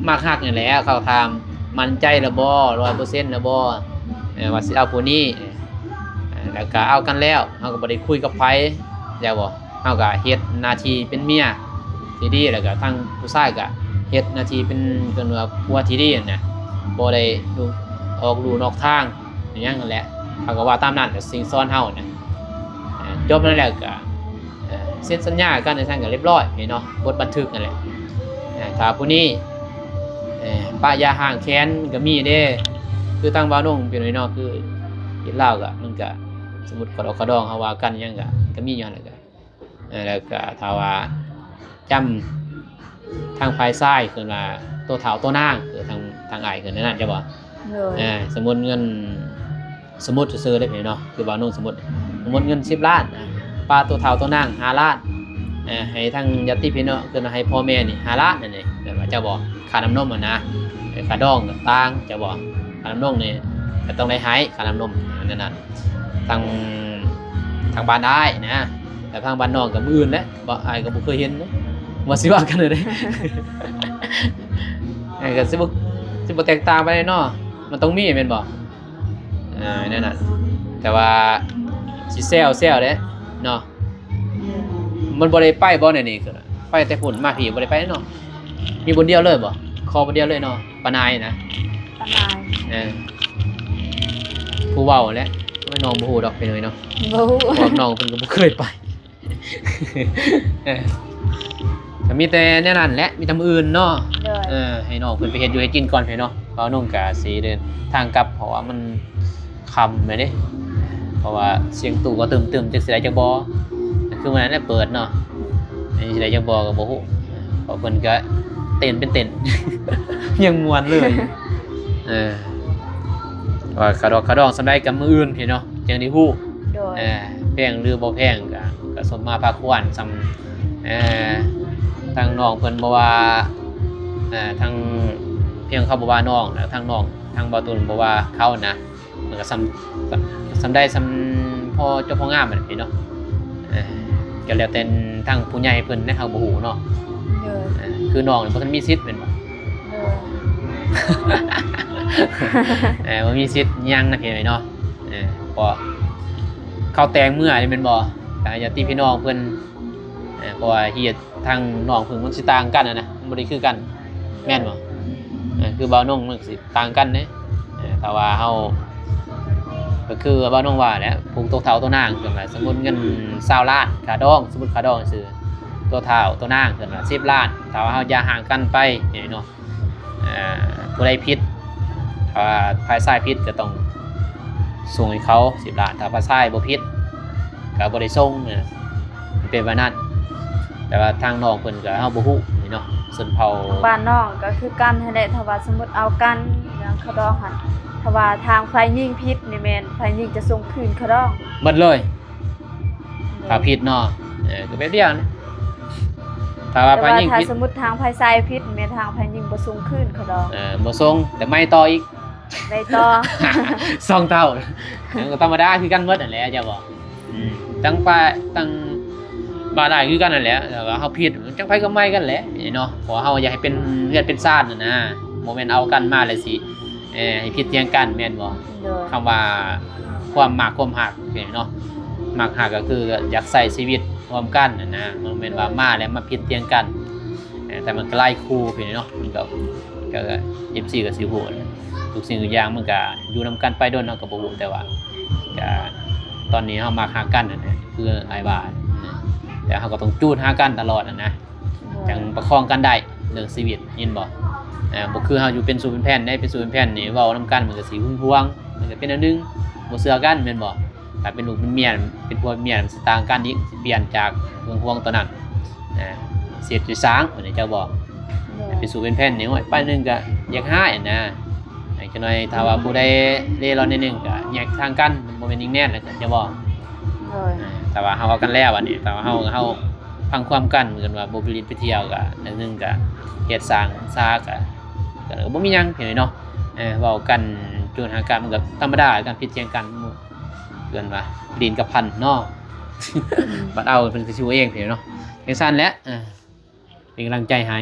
ມັກຮັກນີ້ແຫຼະ ເຂົາຖາມໝັ້ນໃຈແລ້ວບໍ່ ຮ້ອຍເປີເຊັນແລ້ວບໍ່ ເອີ ວ່າຊິເອົາຜູ້ນີ້ ເອີ ແລ້ວກໍເອົາກັນແລ້ວ ເຮົາກໍບໍ່ໄດ້ຄຸຍກັບໃຜ ແລ້ວບໍ່? ເຮົາກໍເຮັດໜ້າທີ່ເປັນເມຍທີ່ດີ ແລ້ວກໍທາງຜູ້ຊາຍກໍເຮັດໜ້າທີ່ເປັນ ເອີ້ນວ່າຜົວທີ່ດີຫັ້ນນະ ບໍ່ໄດ້ອອກลู่ນອກທາງຫຍັງຫັ້ນແຫຼະ. ເຂົາກໍວ່າຕາມນັ້ນ ກໍສິ່ງສອນເຮົານະ. ເອີ ຈົບນັ້ນແລ້ວກໍ ເອີ ເຊັນສັນຍາກັນ ຈັ່ງຊັ້ນກໍລຽບຮ້ອຍເນາະ ບົດບັນທຶກນັ້ນແຫຼະ. ເອີ ຖ້າຜູ້ນີ້ ເອີ ປະຢ່າຮ້າງແຄ້ນກໍມີເດ້ ຄືທາງບ່າວນົງເປັນເນາະ ຄືເຮັດລາວກໍ ມັນກໍ ສົມມຸດ ຂະດອກຂະດອງ ເຮົາວ່າກັນຫຍັງກໍ ກໍມີຢູ່ຫັ້ນແຫຼະ. ເອີ ແລ້ວກໍຖ້າວ່າຈຳທາງຝ່າຍຊາຍ ເອີ້ນວ່າໂຕເຖົ້າໂຕນາງ ຄືທາງ ທາງອ້າຍເອີ້ນນັ້ນ ເຈົ້າບໍ່? ໂດຍ ເອີ ສົມມຸດເງິນ ສົມມຸດຊື່ໆເດ້ພີ່ນ້ອງເນາະ ຄືບ່າວນົງສົມມຸດ ສົມມຸດເງິນສິບລ້ານ ປະໂຕເຖົ້າໂຕນາງຫ້າລ້ານ ເອີ ໃຫ້ທາງຍາດຕິພີ່ນ້ອງ ຄືໃຫ້ພໍ່ແມ່ນີ້ຫ້າລ້ານ ອັນນີ້ແມ່ນບໍ່ ເຈົ້າບໍ່? ຄ່ານ້ຳນົມຫັ້ນນະ ເອີ ຄ່າດອງຕ່າງໆ ເຈົ້າບໍ່? ຄ່ານ້ຳນົມນີ້ກໍຕ້ອງໄດ້ໃຫ້ ຄ່ານ້ຳນົມ ອັນນັ້ນນະ ທາງ ທາງບ້ານອ້າຍນະ ແຕ່ທາງບ້ານນ້ອງກໍມື້ອື່ນແຫຼະ ບໍ່ ອ້າຍກໍບໍ່ເຄີຍເຫັນເດ້ ວ່າຊິວ່າກັນເລີຍເດ້ ເອີ ກໍຊິບໍ່ ຊິບໍ່ແຕກຕ່າງປານໃດເນາະ ມັນຕ້ອງມີແມ່ນບໍ່? ເອີ ແນວນັ້ນ ແຕ່ວ່າຊິແຊວ ແຊວເດ້ເນາະ ມັນບໍ່ໄດ້ໄປບໍ່ແນວນີ້ ໄປແຕ່ພຸ້ນມາພີ້ບໍ່ໄດ້ໄປເນາະ ມີບ່ອນດຽວເລີຍບໍ່? ຂໍບ່ອນດຽວເລີຍເນາະ ປ້ານາຍນະ ປ້ານາຍ ເອີ ຜູ້ເວົ້າແຫຼະ ໂອ້ຍ ນ້ອງບໍ່ຮູ້ດອກພີ່ນ້ອງເນາະ ບໍ່ຮູ້ ເພາະນ້ອງເພິ່ນກໍບໍ່ເຄີຍໄປ ເອີ ກໍມີແຕ່ແນວນັ້ນແຫຼະ ມີແຕ່ມື້ອື່ນເນາະ ໂດຍ ເອີ ໃຫ້ນ້ອງເພິ່ນໄປເຮັດຢູ່ເຮັດກິນກ່ອນເນາະ ບ່າວນົງກໍຊິເດີນທາງກັບ ເພາະວ່າມັນຄ່ຳແລ້ວເດ້ ເພາະວ່າສຽງຕູ້ກໍຕຶມໆ ຈັກຊິໄດ້ຈັກບໍ່ ຄືມື້ນັ້ນແຫຼະເປີດເນາະ ຊິໄດ້ຈັກບໍ່ກໍບໍ່ຮູ້ ເພາະເພິ່ນກໍເຕັ້ນເປັນເຕັ້ນ ຍັງມ່ວນເລີຍ ເອີ ວ່າຄ່າດອກຄ່າດອງສ່ຳໃດກໍມື້ອື່ນພີ້ເນາະ ຈັ່ງໄດ້ຮູ້ ໂດຍ ເອີ ແພງຫຼືບໍ່ແພງກໍ ກໍສົມມາພາຄວນສ່ຳ ເອີ ທາງນ້ອງເພິ່ນບໍ່ວ່າ ເອີ ທາງພຽງເຂົາບໍ່ວ່ານ້ອງ ແລ້ວທາງນ້ອງ ທາງບ່າວຕຸນບໍ່ວ່າເຂົານະ ມັນກໍສ່ຳ ສ່ຳ ສ່ຳໃດສ່ຳພໍຈົບພໍງາມຫັ້ນແຫຼະເນາະ ເອີ ກໍແລ້ວແຕ່ທາງຜູ້ໃຫຍ່ເພິ່ນນະ ເຮົາບໍ່ຮູ້ເນາະ ໂດຍ ເອີ ຄືນ້ອງນີ້ບໍ່ທັນມີສິດແມ່ນບໍ່? ໂດຍ ເອີ ບໍ່ມີສິດຫຍັງນະພີ່ນ້ອງເນາະ ເອີ ເພາະເຂົາແຕ່ງເມື່ອນີ້ແມ່ນບໍ່? ທາງຍາດຕິພີ່ນ້ອງເພິ່ນ ເອີ ເພາະວ່າເຮັດທາງນ້ອງເພິ່ນມັນຊິຕ່າງກັນນະ ມັນບໍ່ໄດ້ຄືກັນ ແມ່ນບໍ່? ເອີ ຄືບ່າວນົງມັນຊິຕ່າງກັນເດ້ ເອີ ຖ້າວ່າເຮົາ ກໍຄືບ່າວນົງວ່າແຫຼະ ຜູ້ໂຕເຖົ້າໂຕນາງ ສົມມຸດເງິນຊາວລ້ານ ຄ່າດອງ ສົມມຸດຄ່າດອງຊື່ ໂຕເຖົ້າໂຕນາງເພິ່ນວ່າສິບລ້ານ ຖ້າວ່າເຮົາຢ່າຮ້າງກັນໄປເນາະ ເອີ ຜູ້ໃດຜິດ ຖ້າວ່າຝ່າຍຊາຍຜິດກໍຕ້ອງສົ່ງໃຫ້ເຂົາສິບລ້ານ ຖ້າຝ່າຍຊາຍບໍ່ຜິດກໍບໍ່ໄດ້ສົ່ງນະ ເປັນແບບນັ້ນ ແຕ່ວ່າທາງນ້ອງເພິ່ນກໍເຮົາບໍ່ຮູ້ນີ້ເນາະ ຊົນເຜົ່າ ທາງບ້ານນ້ອງກໍຄືກັນຫັ້ນແຫຼະ ຖ້າວ່າສົມມຸດເອົາກັນເລື່ອງຄ່າດອງຫັ້ນ ຖ້າວ່າທາງຝ່າຍຍິງຜິດນີ້ແມ່ນຝ່າຍຍິງຈະສົ່ງຄືນຄ່າດອງ ໝົດເລີຍ ຖ້າຜິດເນາະ ເອີ ກໍແບບດຽວນີ້ ຖ້າວ່າ ແຕ່ວ່າ ຝ່າຍຍິງ ຖ້າ ຜິດ ສົມມຸດທາງຝ່າຍຊາຍຜິດ ແມ່ນທາງຝ່າຍຍິງບໍ່ສົ່ງຄືນຄ່າດອງ ເອີ ບໍ່ສົ່ງ ແຕ່ໃໝ່ຕໍ່ອີກ ໄດ້ຕໍ່ ສອງເທົ່າ ມັນກໍທຳມະດາຄືກັນໝົດຫັ້ນແຫຼະ ເຈົ້າບໍ່? ອືມ ທັງຝ່າຍ ທັງບ້ານອ້າຍຄືກັນຫັ້ນແຫຼະ ແຕ່ວ່າເຮົາຜິດ ຈັ່ງໃຜກໍໃໝ່ກັນແຫຼະເນາະ ເພາະວ່າເຮົາຢາກໃຫ້ເປັນເຮືອນເປັນຊານຫັ້ນນະ ບໍ່ແມ່ນເອົາກັນມາແລ້ວຊິ ເອີ ໃຫ້ຜິດຖຽງກັນແມ່ນບໍ່? ໂດຍ ຄຳວ່າຄວາມມັກຄວາມຮັກເນາະ ມັກຮັກກໍຄືຢາກໃຊ້ຊີວິດຮ່ວມກັນຫັ້ນນະ ບໍ່ແມ່ນວ່າ ໂດຍ ມາແລ້ວມາຜິດຖຽງກັນ ເອີ ແຕ່ມັນກໍຫຼາຍຄູ່ພີ່ນ້ອງເນາະ ມັນກໍ ກໍ ເອັຟຊີ ກໍຊິຮູ້ ທຸກສິ່ງທຸກຢ່າງມັນກໍຢູ່ນຳກັນໄປດົນ ເຮົາກໍບໍ່ຮູ້ ແຕ່ວ່າ ກໍຕອນນີ້ເຮົາມັກຮັກກັນຫັ້ນແຫຼະ ຄືອ້າຍວ່າ ແຕ່ເຮົາກໍຕ້ອງຈູດຫາກັນຕະຫຼອດຫັ້ນນະ ໂດຍ ຈັ່ງປະຄອງກັນໄດ້ ເລື່ອງຊີວິດ ເຫັນບໍ່? ເອີ ບໍ່ຄືເຮົາຢູ່ເປັນຊູເປັນແຟນເດ້ ເປັນຊູເປັນແຟນນີ້ເວົ້ານຳກັນມັນກໍຊິຫຶງຫວງ ມັນກໍເປັນແນວໜຶ່ງ ບໍ່ເຊື່ອກັນແມ່ນບໍ່? ຖ້າເປັນລູກເປັນເມຍ ເປັນຜົວເປັນເມຍມັນຊິຕ່າງກັນອີກ ຊິປ່ຽນຈາກຫຶງຫວງຕອນນັ້ນ ເອີ ເສບໃຈສ້າງ ເພິ່ນໃຫ້ເຈົ້າບອກ. ໂດຍ ເປັນຊູເປັນແຟນນີ້ ໂອ້ຍ ປາຍໜຶ່ງກໍຢາກຮ້າຍນະ ຈັກໜ້ອຍຖ້າວ່າຜູ້ໃດເລ່ລ່ອນໜ້ອຍໜຶ່ງກໍແຍກທາງກັນ ມັນບໍ່ແມ່ນຍິງແມ່ນແລ້ວ ເຈົ້າບອກ. ໂດຍ ເອີ ແຕ່ວ່າເຮົາເວົ້າກັນແລ້ວ ອັນນີ້ ແຕ່ວ່າເຮົາ ເຮົາ ພັງຄວາມກັນ ເໝືອນວ່າບໍ່ໄປຫຼິ້ນໄປທ່ຽວກະ ອັນໜຶ່ງກະເຮັດສ້າງຊາກະ ກະບໍ່ມີຫຍັງພີ່ນ້ອງເນາະ. ເອີ ເວົ້າກັນຈູນຫາກັນ ມັນກະທຳມະດາ ການຜິດຖຽງກັນ ເອີ້ນວ່າຫຼິ້ນກັບພັນເນາະ ບັດເອົາເພິ່ນກະຊິຮູ້ເອງພີ່ນ້ອງເນາະ. ຈັ່ງຊັ້ນແຫຼະ ເອີ ເປັນກຳລັງໃຈໃຫ້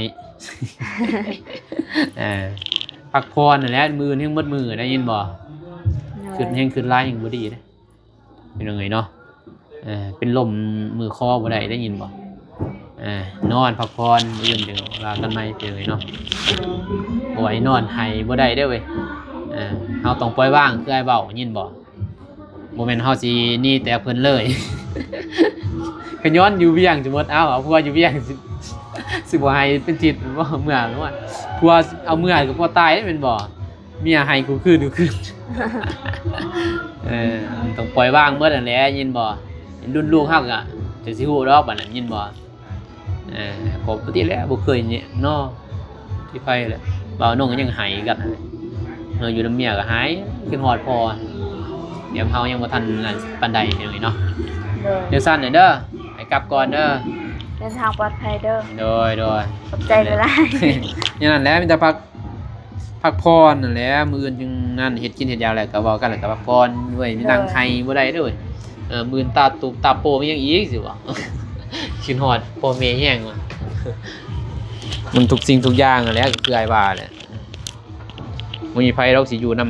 ເອີ ພັກຜ່ອນຫັ້ນແຫຼະ ມື້ອື່ນແຮງໝົດມື້ ໄດ້ຍິນບໍ່? ໂດຍ ຄຶດແຮງຄຶດຫຼາຍແຮງບໍ່ດີເດ້. ພີ່ນ້ອງເອີຍເນາະ ເອີ ເປັນລົມມືຄໍບໍ່ໄດ້ ໄດ້ຍິນບໍ່? ເອີ ນອນພັກຜ່ອນ ມື້ອື່ນຈັ່ງວ່າກັນໃໝ່ ພີ່ນ້ອງເອີຍເນາະ. ບໍ່ໃຫ້ນອນໄຫ້ບໍ່ໄດ້ເດີ້ເວີຍ ເອີ ເຮົາຕ້ອງປ່ອຍວາງ ຄືອ້າຍເວົ້າ ຍິນບໍ່? ບໍ່ແມ່ນເຮົາຊິໜີແຕ່ເພິ່ນເລີຍ ຂະຍ້ອນຢູ່ວຽງ ສົມມຸດ ເອົາ ເອົາຜົວຢູ່ວຽງ ຊິ ຊິບໍ່ໃຫ້ເປັນທິດບໍ່? ເມືອ ຜົວເອົາເມືອກໍພໍຕາຍແມ່ນບໍ່? ເມຍໃຫ້ກູຄືນ ກູຄືນ ເອີ ຕ້ອງປ່ອຍວາງເບິດຫັ້ນແຫຼະ ຍິນບໍ່? ລຸ້ນລູກເຮົາກະຈະຊິຮູ້ດອກບາດນັ້ນ ຍິນບໍ່? ເອີ ປົກກະຕິແຫຼະ ບໍ່ເຄີຍເນາະ ທີ່ໄປແຫຼະ ບ່າວນົງກໍຍັງໄຫ້ກັນ ເຮົາຢູ່ນຳເມຍກໍໄຫ້ ຄິດຮອດພໍ່ ແບບເຮົາຍັງບໍ່ທັນນັ້ນປານໃດ ພີ່ນ້ອງເອີຍເນາະ. ໂດຍ ຈັ່ງຊັ້ນເດີ ໃຫ້ກັບກ່ອນເດີ ເດີນທາງປອດໄພເດີ. ໂດຍ ໂດຍ ຂອບໃຈຫຼາຍໆ ຢ່າງນັ້ນແຫຼະ ມີແຕ່ພັກ ພັກຜ່ອນນັ້ນແຫຼະ ມື້ອື່ນຈຶ່ງນັ້ນ ເຮັດກິນເຮັດຫຍັງແລ້ວກໍເວົ້າກັນ ແລ້ວກໍພັກຜ່ອນເວີຍ. ໂດຍ ນັ່ງໄຫ້ບໍ່ໄດ້ເດີ້ເວີຍ ເອີ ມື້ອື່ນຕາຕູບຕາໂປມີຫຍັງອີກຊິເວົ້າ ຄິດຮອດພໍ່ແມ່ແຮງວ່າ ມັນທຸກສິ່ງທຸກຢ່າງຫັ້ນແຫຼະ ຄືອ້າຍວ່າແຫຼະ ບໍ່ມີໃຜດອກຊິຢູ່ນຳ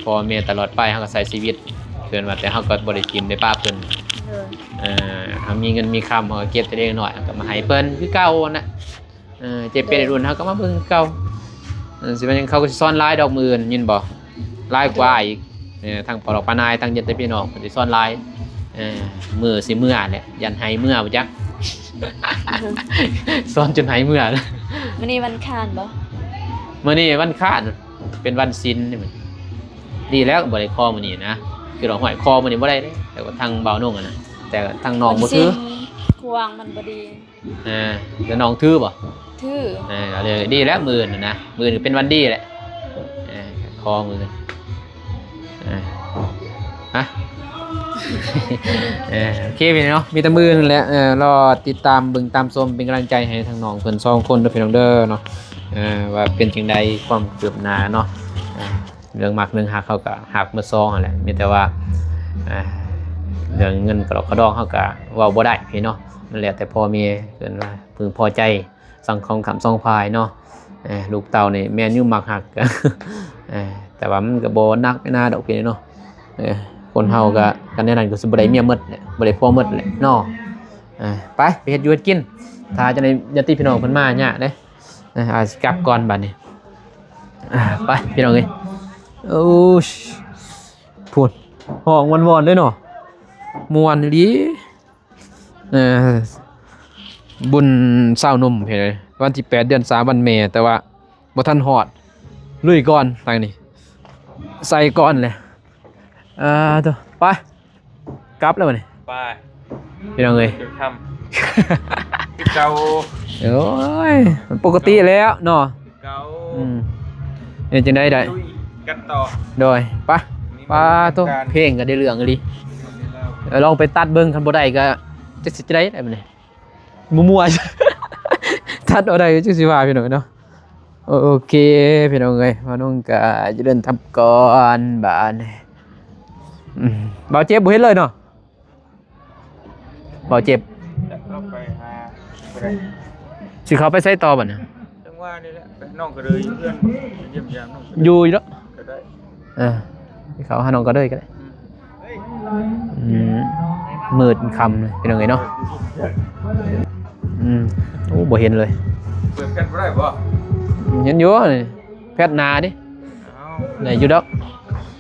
ພໍ່ແມ່ຕະຫຼອດໄປ ເຮົາກໍໃຊ້ຊີວິດ ເພິ່ນວ່າ ແຕ່ເຮົາກໍບໍ່ໄດ້ຖິ້ມໄດ້ປະເພິ່ນ. ໂດຍ ເອີ ເຮົາມີເງິນມີຄຳ ເຮົາກໍເກັບແຕ່ເລັກນ້ອຍ ເຮົາກໍມາໃຫ້ເພິ່ນຄືເກົ່າຫັ້ນນະ. ເອີ ເຈັບເປັນໄດ້ລຸ້ນເຮົາກໍມາເບິ່ງຄືເກົ່າ. ເອີ ຊິວ່າຫຍັງ ເຂົາກໍຊິສອນຫຼາຍດອກ ມື້ອື່ນຍິນບໍ່? ຫຼາຍກວ່າອີກ ເອີ ທັງພໍ່ນ້ອງປ້ານາຍ ທັງຍາດຕິພີ່ນ້ອງ ເພິ່ນຊິສອນຫຼາຍ. ເອີ ມື້ຊິເມືອແຫຼະ ຢ້ານໄຫ້ເມືອບໍ່ຈັກ ສອນຈົນໄຫ້ເມືອ. ມື້ນີ້ວັນຄານບໍ່? ມື້ນີ້ວັນຄານ ເປັນວັນສິນນີ້ ດີແລ້ວບໍ່ໄດ້ຄໍມື້ນີ້ນະ ຄືວ່າຫ້ອຍຄໍມື້ນີ້ບໍ່ໄດ້ເດ້ ແຕ່ວ່າທາງບ່າວນົງຫັ້ນນະ ແຕ່ທາງນ້ອງບໍ່ຖື ວັນສິນ ຂວາງມັນບໍ່ດີ. ເອີ ແລ້ວນ້ອງຖືບໍ່? ຖື ເອີ ເອົາເລີຍ ດີແລ້ວ ມື້ອື່ນນະ ມື້ອື່ນກໍເປັນວັນດີແຫຼະ ເອີ ຂໍມື້ອື່ນ ເອີ ຮະ ເອີ ໂອເຄ ພີ່ນ້ອງເນາະ ມີແຕ່ມື້ອື່ນແຫຼະ ເອີ ລໍຕິດຕາມເບິ່ງຕາມຊົມ ເປັນກຳລັງໃຈໃຫ້ທາງນ້ອງເພິ່ນສອງຄົນເດີ ພີ່ນ້ອງເດີເນາະ ເອີ ວ່າເປັນຈັ່ງໃດ ຄວາມຄືບໜ້າເນາະ ເອີ ເລື່ອງມັກເລື່ອງຮັກເຮົາກໍຮັກໝົດສອງຫັ້ນແຫຼະ ມີແຕ່ວ່າ ເອີ ເລື່ອງເງິນກະດອກກະດອງເຮົາກໍເວົ້າບໍ່ໄດ້ພີ່ເນາະ ມັນແລ້ວແຕ່ພໍ່ແມ່ ເອີ້ນວ່າເພິ່ງພໍໃຈ ສັງຄົມຄຳສອງຝ່າຍເນາະ ເອີ ລູກເຕົ້ານີ້ແມ່ນຢູ່ມັກຮັກ ເອີ ແຕ່ວ່າມັນກໍບໍ່ໜັກໜາດອກພີ່ເນາະ ເອີ ຄົນເຮົາກໍ ຄັນແນວນັ້ນກໍຊິບໍ່ໄດ້ເມຍໝົດແຫຼະ ບໍ່ໄດ້ຜົວໝົດແຫຼະເນາະ ເອີ ໄປ ໄປເຮັດຢູ່ເຮັດກິນ ຖ້າຈັ່ງໃດຍາດຕິພີ່ນ້ອງເພິ່ນມາຍາກເດ້ ເອີ ອ້າຍຊິກັບກ່ອນບາດນີ້ ອ່າ ໄປພີ່ນ້ອງເອີຍ ໂອ້ຍ ພຸ້ນ ຮ້ອງວອນໆເດ້ເນາະ ມ່ວນອີ່ຫຼີ ເອີ ບຸນຊາວໜຸ່ມພີ່ນ້ອງເອີຍ ວັນທີແປດ ເດືອນສາມ ວັນແມ່ ແຕ່ວ່າບໍ່ທັນຮອດ ລຸຍກ່ອນທາງນີ້ ໃສ່ກ່ອນແຫຼະ ອ່າ ໂທ້ ໄປ ກັບແລ້ວບັດນີ້ ໄປ ພີ່ນ້ອງເອີຍ ຈົນຄ່ຳ ຄືເກົ່າ ໂອ້ຍ ມັນປົກກະຕິແລ້ວເນາະ ເກົ່າ ອືມ ເຮັດຈັ່ງໃດໄດ້ ລຸຍກັນຕໍ່ ໂດຍ ໄປ ປາໂທ້ ເພງກໍໄດ້ເລື່ອງອີ່ຫຼີ ເອີ ລອງໄປຕັດເບິ່ງ ຄັນບໍ່ໄດ້ກໍຈັກຊິຈັ່ງໃດໄດ້ບັດນີ້ ມົວໆ ຕັດເອົາໄດ້ກໍຈັກຊິວ່າ ພີ່ນ້ອງເນາະ ໂອເຄ ພີ່ນ້ອງເອີຍ ບ່າວນົງກໍຈະເດີນທາງກ່ອນບາດນີ້ ອືມ ບ່າວເຈັບບໍ່ເຫັນເລີຍເນາະ ບ່າວເຈັບ ຈະເຂົ້າໄປຫາຜູ້ໃດ ຊິເຂົ້າໄປໃສຕໍ່ບັດນີ້ ຈັ່ງວ່ານີ້ແຫຼະ ໄປນ້ອງກະເດີຍຢູ່ເຮືອນ ໄປຢ້ຽມຢາມນ້ອງກະເດີຍ ຢູ່ຢູ່ດອກ ກໍໄດ້ ເອີ ຊິເຂົ້າຫານ້ອງກະເດີຍກໍໄດ້ ອືມ ອືມ ມືດຄ່ຳເລີຍ ພີ່ນ້ອງເອີຍເນາະ ອືມ ໂອ້ ບໍ່ເຫັນເລີຍ ເປີດແຟດບໍ່ໄດ້ບໍ່ ເຫັນຢູ່ນີ້ ແຟດໜ້າເດ້ ເອົ້າ ໄດ້ຢູ່ດອກ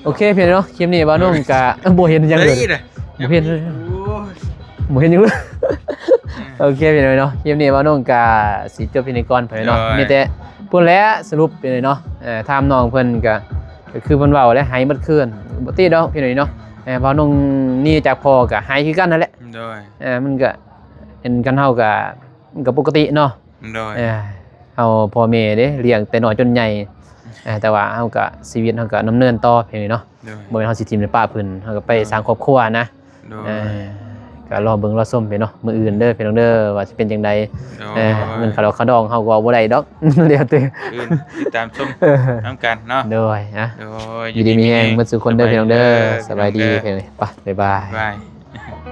ໂອເຄ ພີ່ນ້ອງເນາະ ຄລິບນີ້ບ່າວນົງກະບໍ່ເຫັນຫຍັງເລີຍ ໄດ້ອີກນະ ບໍ່ເຫັນເລີຍ ໂອ້ຍ ບໍ່ເຫັນຫຍັງເລີຍ ເອີ ໂອເຄພີ່ນ້ອງເນາະ ຄລິບນີ້ບ່າວນົງກະຊິຈົບພຽງນີ້ກ່ອນພີ່ນ້ອງເນາະ ໂດຍ ມີແຕ່ພຸ້ນແຫຼະສະຫຼຸບພີ່ນ້ອງເນາະ ເອີ ຖາມນ້ອງເພິ່ນກະ ກະຄືເພິ່ນເວົ້າແຫຼະ ໄຫ້ໝົດຄືນ ບໍ່ຕິດອກພີ່ນ້ອງເນາະ ເອີ ບ່າວນົງໜີຈາກພໍ່ກະໄຫ້ຄືກັນຫັ້ນແຫຼະ ໂດຍ ເອີ ມັນກະເປັນກັນ ເຮົາກະ ມັນກະປົກກະຕິເນາະ ໂດຍ ເອີ ເຮົາພໍ່ແມ່ເດ້ ລ້ຽງແຕ່ນ້ອຍຈົນໃຫຍ່ ເອີ ແຕ່ວ່າເຮົາກະ ຊີວິດເຮົາກະດຳເນີນຕໍ່ພີ່ນ້ອງເນາະ ໂດຍ ບໍ່ແມ່ນເຮົາຊິຖິ້ມໄປປະເພິ່ນ ເຮົາກະໄປ ໂດຍ ສ້າງຄອບຄົວນະ ໂດຍ ເອີ ກະລໍເບິ່ງລໍຊົມພີ່ນ້ອງເນາະ ມື້ອື່ນເດີພີ່ນ້ອງເດີ ວ່າຊິເປັນຈັ່ງໃດ ໂດຍ ເອີ ເງິນຄ່າດອກຄ່າດອງເຮົາກະເວົ້າບໍ່ໄດ້ດອກ ແລ້ວແຕ່ ອື່ນຕິດຕາມຊົມ ເອີ ນຳກັນເນາະ ໂດຍ ອ່ະ ໂດຍ ຢູ່ດີມີແຮງ ຢູ່ດີມີແຮງ ໝົດສູ່ຄົນເດີພີ່ນ້ອງເດີ ສະບາຍດີ ໂດຍ ພີ່ນ້ອງເດີ ໄປ ບາຍບາຍ ບາຍ.